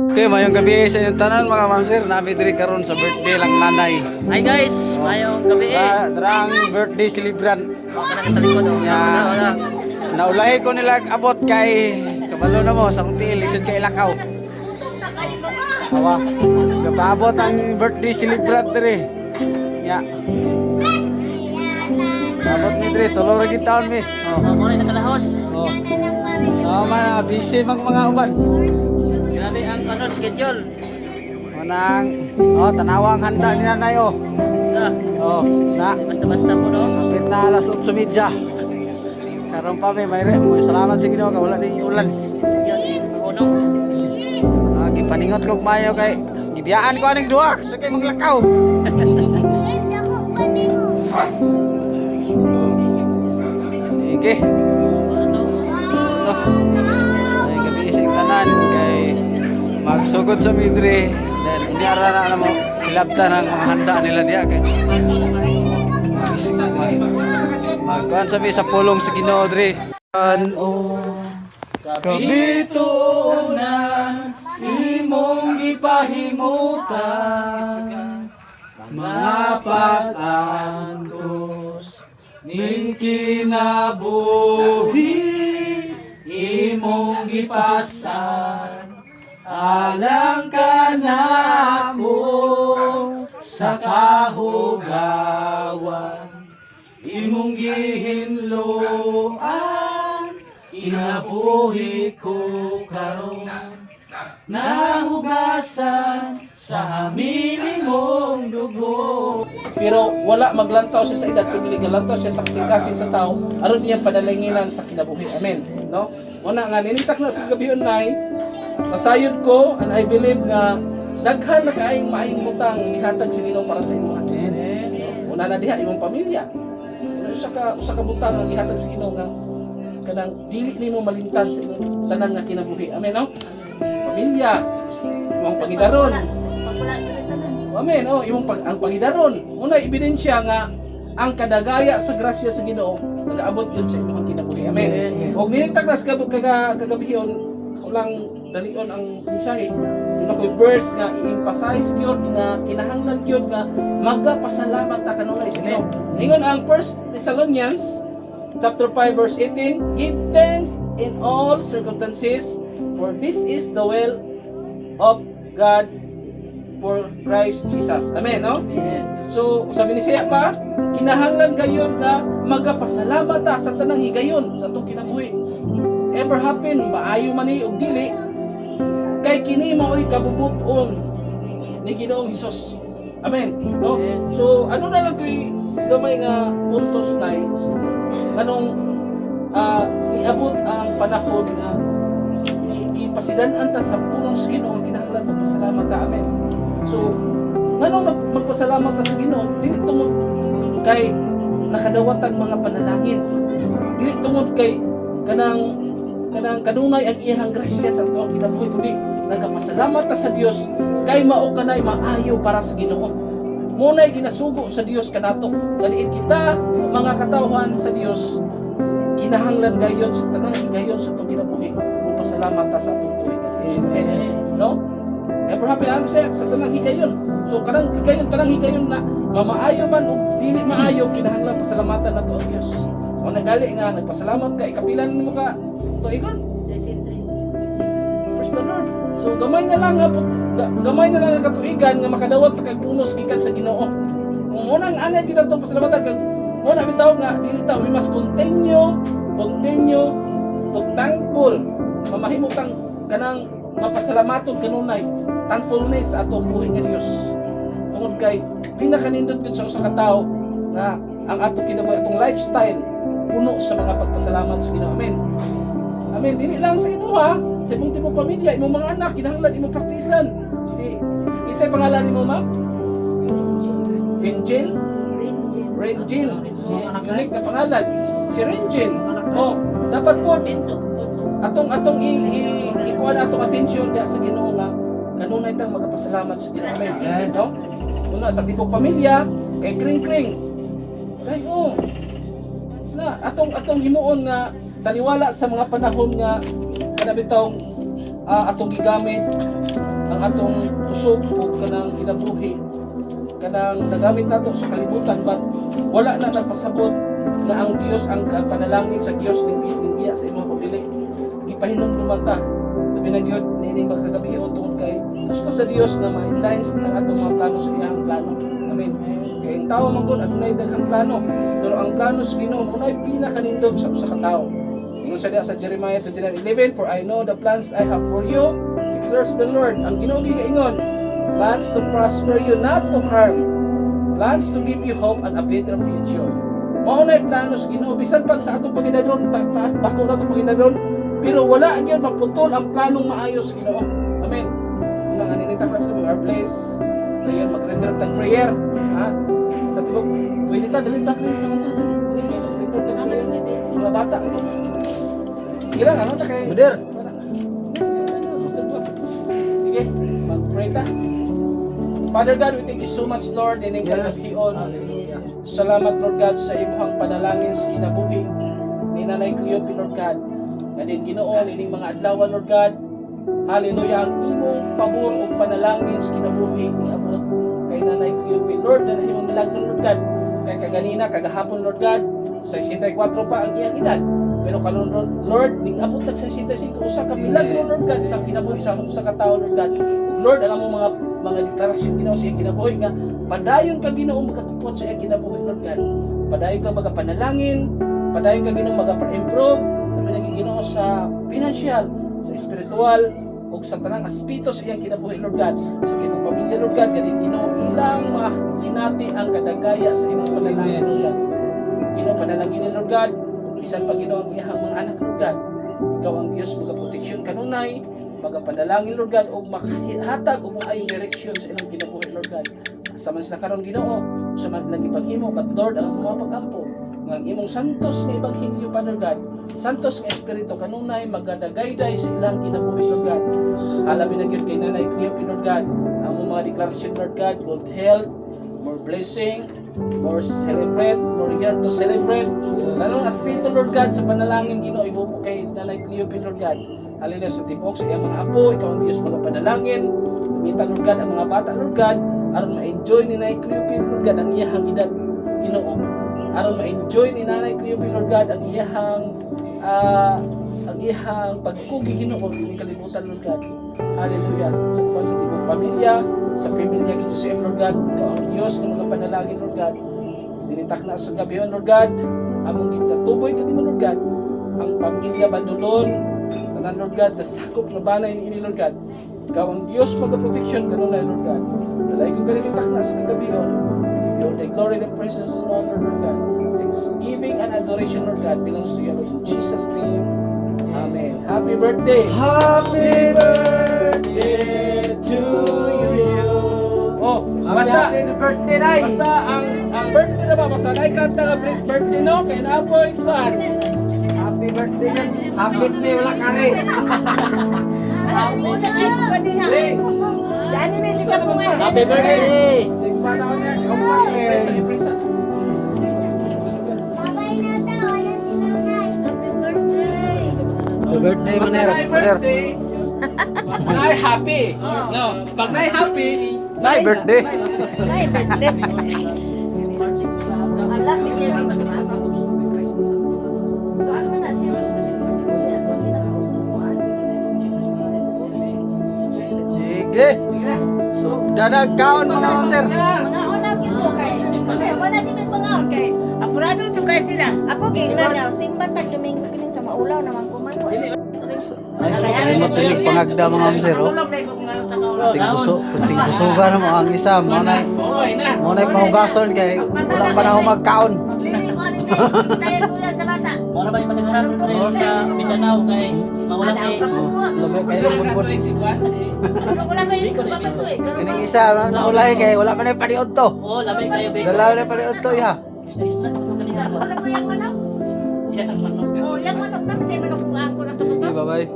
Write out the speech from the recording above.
Okay, maayong gabii sa inyong tanan, mga mamsir. Nami diri karon sa birthday lang nanay. Hi guys, maayong gabii. Tara ang birthday celebrant. Wala ka talikod oh. Ya. Wala, wala. Naulahi ko nila abot kay kabalo na mo sa akong tiil, lisod kay ilakaw. Awa, gapaabot ang birthday celebrant diri. Ya. Abot mi diri, tulo ra gid taon mi. Oh. Ako na sa kalahos. Oh. Sama busy mag mga uban. Grabe ang ano schedule. Manang, oh, tanawa ang handa ni nanay oh. Sa, Oh, na. basta-basta po, no. Kapit na alas 8:30. Karon pa mi may salamat sa Ginoo kay wala ning ulan. Yun, unong. Ah, gipaningot kog maayo kay gibiyaan ko aning duha so kay maglakaw. Sige. Ano Ito. Ay gabii sa tanan kay magsugod sa midri then unyara na na mo ilabta ng mga handa nila diya kay magkuan sa mi sa pulong sa Ginoo diri. O kabituonan imong gipahimutan mga pag-antos ning kinabuhi imong gipasan alang kanako sa kahugawan imong gihinloan kinabuhi ko karon nahugasan sa hamili mong dugo. Pero wala maglantaw siya sa edad, kundi galantaw siya sa kasing-kasing sa tao aron niyang panalanginan sa kinabuhi. Amen. No? Una nga ninintak na sa gabi nay masayod ko and I believe nga daghan na kaayong maayong butang gihatag sa Ginoo para sa imo. Amen. No? Una na diha imong pamilya. Una usa ka butang nga gihatag sa Ginoo nga kanang dili nimo malimtan sa imong tanan nga kinabuhi. Amen, no? Pamilya, imong pangidaron. Amen. Oh, imong ang pangidaron. Una ebidensya nga ang kadagaya sa grasya sa Ginoo nagaabot yun sa imong kinabuhi. Amen. Og nilintak na sa kagabihion lang dalion ang mensahe. Una ko'y verse nga i-emphasize gyud nga kinahanglan gyud nga magapasalamat ta kanunay sa Ginoo. Ingon ang 1 Thessalonians chapter 5 verse 18, "Give thanks in all circumstances, for this is the will of God for Christ Jesus." Amen, no? So, sabi ni siya pa, kinahanglan gayon na magapasalamat ta sa tanang higayon sa atong kinabuhi. Ever happen, maayo man ni og dili, kay kini mao'y kabubuton ni Ginoong Hesus. Amen. No? So, ano na lang ko'y gamay nga puntos nay anong niabot ang panahon nga gipasidan-an ta sa pulong sa Ginoo, kinahanglan magpasalamat ta. Amen. So, nganong magpasalamat ta sa Ginoo? Dili tungod kay nakadawat ang mga panalangin. Dili tungod kay kanang kanang kanunay ang iyang grasya sa atuang kinabuhi, kundi nagapasalamat ta sa Dios kay mao kanay maayo para sa Ginoo. Muna'y ginasugo sa Dios kanato. Daliin kita mga katawhan sa Dios, kinahanglan gayon sa tanang higayon sa atong kinabuhi pasalamat ta sa atong buhi. Amen. No? Ever happy ano siya sa tanang higayon. So kanang higayon, tanang higayon na mamaayo man o dili maayo, kinahanglan pasalamatan nato ang Dios. O nagali nga nagpasalamat ka, ikapilan mo ka tuigon. Praise the Lord. So gamay na lang nga gamay na lang ang katuigan nga makadawat ta kag punos gikan sa Ginoo. Kung unang angay gyud atong pasalamatan kag muna bitaw nga dili ta, we must continue continue to thankful. Mamahimo tang kanang mapasalamaton kanunay, thankfulness sa atong buhi nga Dios. Tungod kay pinakanindot gyud sa usa ka tawo nga ang atong kinabuhi, atong lifestyle puno sa mga pagpasalamat sa Ginoo. Amen. Amen. Dili lang sa imo ha, sa imong tibok pamilya, imong mga anak, kinahanglan imong praktisan. Si kinsay pangalan nimo, ma'am? Angel? Rangel. So, unique na pangalan. Si Rangel. Oh, dapat po atong atong i, i ikuan atong atensyon diha sa Ginoo nga kanunay tang magapasalamat sa Ginoo. Amen. No? Una sa tibok pamilya kay Kring Kring. Kay oh. Na atong atong himuon nga taliwala sa mga panahon nga kana bitawng atong gigamit. atong kusog ug kanang kinabuhi, kanang nagamit nato sa kalibutan, but wala na nagpasabot na ang Dios, ang panalangin sa Dios ning biya sa imong pabili. Gipahinumduman ta labi na gyud niining magkagabi tungod kay gusto sa Dios na ma-align ang atong mga plano sa iyang plano. Amen. Kay ang tao man gud adunay daghang plano, pero ang plano sa Ginoo mao nay pinakanindot sa usa ka tawo. Ingon sa diha sa Jeremiah 29:11, "For I know the plans I have for you, declares the Lord." Ang Ginoo giingon, "Plans to prosper you, not to harm, plans to give you hope and a better future." Mao na plano sa Ginoo. Bisan pag sa atong pagidadron, taas dako na atong pagidadron, pero wala gyud maputol ang planong maayo sa Ginoo. Amen. Una nga ninita class, we are blessed. Prayer, mag-render tag prayer, ha? Sa tibok pwede ta dali ta dali ta dali kayo mag-render tag prayer. Mga bata. Sige lang, ano ta kay Brother. Wala. Mr. Bob. Sige, mag-pray ta. Father God, we thank you so much, Lord, ining kagabion. Salamat, Lord God, sa imuhang panalangin sa kinabuhi ni Nanay Cleope, Lord God. Nga din Ginoo, ining mga adlaw, Lord God. Hallelujah, ang imong pabor ug panalangin sa kinabuhi ni abot kay Nanay Cleope. Lord, na nahimong milagro, Lord God. Kay kaganina, kagahapon, Lord God, 64 pa ang iyang edad. Pero karon, Lord, ning abot nag 65, usa ka milagro, Lord God, sa kinabuhi sa usa ka tawo, Lord God. Lord, alam mo mga deklarasyon, Ginoo, sa iyang kinabuhi nga padayon ka, Ginoo, magakupot sa iyang kinabuhi, Lord God. Padayon ka magapanalangin, padayon ka, Ginoo, magapa-improve, labi na Ginoo sa financial, sa spiritual, ug sa tanang aspeto sa iyang kinabuhi, Lord God. Sa kanyang pamilya, Lord God, kani Ginoo ilang masinati ang kadagaya sa imong panalangin, Lord God. Ginoo, panalangin, Lord God, bisan pa, Ginoo, ang iyang mga anak, Lord God. Ikaw ang Dios magaproteksyon kanunay, magapanalangin, Lord God, ug makahatag og maayong direksyon sa ilang kinabuhi, Lord God. Sa man sila karon, Ginoo, sa man ilang ipaghimo, but Lord, ang mga pagampo nga ang imong santos nga ebanghelyo, Father God, santos nga espiritu kanunay magadagayday sa ilang kinabuhi, Lord God. Halabi na gyud kay Nanay Cleope, Lord God, ang among mga deklarasyon, Lord God, good health, more blessing, more celebrate, more year to celebrate. Tanang aspeto, Lord God, sa panalangin, Ginoo, ibubo kay Nanay Cleope, Lord God. Hallelujah, sa tibok sa iyang mga apo, ikaw ang Diyos mga panalangin. Mita, Lord God, ang mga bata, Lord God, aron ma-enjoy ni Nanay Cleope, Lord God, ang iyang edad, Ginoo. Aron ma-enjoy ni Nanay Cleope, Lord God, ang iyang pagkugi, Ginoo, ini kalibutan, Lord God. Hallelujah. Sa uban sa tibok pamilya, sa pamilya kay Joseph, Lord God, ikaw ang Diyos ng mga panalangin, Lord God. Dinitak na sa gabi, Lord God, among gitatuboy kanimo, Lord God, ang pamilya Bandulon, tanan, Lord God, nasakop na banay ni ini, Lord God. Ikaw ang Diyos magaproteksyon kanunay, Lord God. Dalay ko kanimo takna sa kagabion. We give you all the glory, the praises, and honor, Lord God. Thanksgiving and adoration, Lord God, belongs to you, Lord. In Jesus' name, Amen. Happy birthday! Happy birthday to you. Oh, basta Happy birthday, Nay! Basta ang birthday na ba, basta naikanta nga birthday, no, kay naapoy kuan. Happy birthday yan. Happy me, wala kare. Hey, Happy birthday! Sigpa na niya. Kumpak eh. Presa, presa. Babay na daw, wala si nanay. Happy birthday, Basta Maner. naay birthday, naay happy. No, pag naay happy, Naay birthday. Ay, birthday. Ala, sige. So, ano na, serious? Sige. So, dadag kaon mga ma'am, sir. Mga una gyud ko kay. Wala di may pangaon kay. Apurado jud kay sila. Ako giingnan nga simba tag Domingo kining sa maulaw naman ko man. Ay, matinig pangagda mga ma'am, sir. Oh. Kunting buso, kunting busuga na mo ang isa. Mo na, Okay na. mo na pahugason kay wala pa na ako magkaon. Mao na ba yung patagaran rin sa Mindanao kay mawala kay Lamay kayo bunbun. Si Kwan, si Biko na Biko. Kining isa, naulay kay wala pa na paniod to. Oo, lamay sa'yo Biko. Dalaw na paniod to iha. Isna isna ko kanina. Yeah, manok. Sige, bye-bye.